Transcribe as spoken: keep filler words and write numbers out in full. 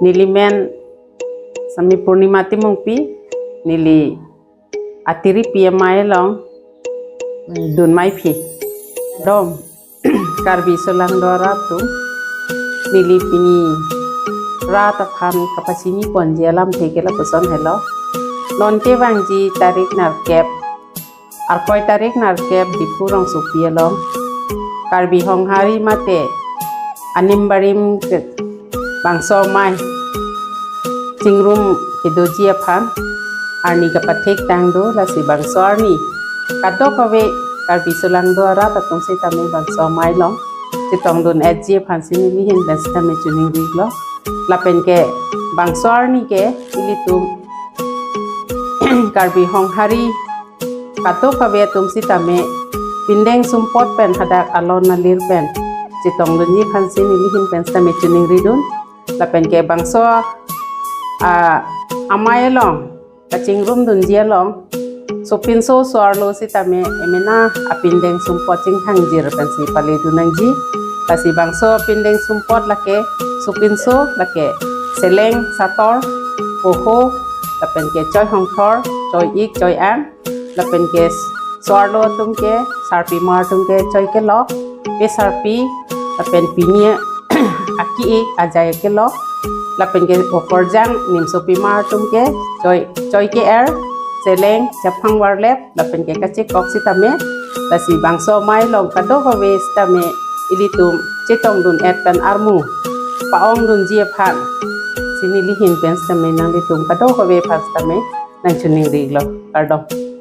Neli men sami Purnima Timungpi, neli atiripi amei along, Dunmaiphi. Dom, Karbi Solangdo arat atum, neli pini rat aphan kapachini ponji alamthe ke lapuson helo. Non kevangji tarik nerkep, Arkoi tarik nerkep Diphu rongsopi along Karbi Honghari mate anim barim ke bangso amei chingrum kedoji aphan arni kapathek tang do. Lasi bangso arni kadokave Karbi Solangdo arat atum sitame bangso amei along chetongdun-etji aphansi neli ahin pen sitame choningri lo. Lapen ke bangso arni ke ilitum Karbi Honghari kadokave atum sitame pindeng sumpot pen hadak alon alir pen chetongdunji aphansi neli ahin pen sitame choningridun. Lapen ke bangso, ah, amei along kachingrumdunji along sopinso so-arlo sitame emena apindeng sumpot chingthangjir pensi paledun nangji. Lasi bangso apindeng sumpot lake sopinso lake seleng, sator, poho, lapen ke choi hongthor, choi-ik, choi-an, lapen ke so-arlo atum ke, sarpimar atum ke choi kelok, pesarpi, lapen pini aki-ik ajai kelok, lapen ke okorjang nimsopimar atum ke choi, choi ke-er, seleng, chaphang varlep, lapen ke kachekok sitame. Lasi bangso amei along kadokave sitame ilitum chetongdun-et pen armu pa-ongdunji aphansi neli ahin pen sitame nanglitum kadokave aphan sitame nangchoningri lo. Kardom.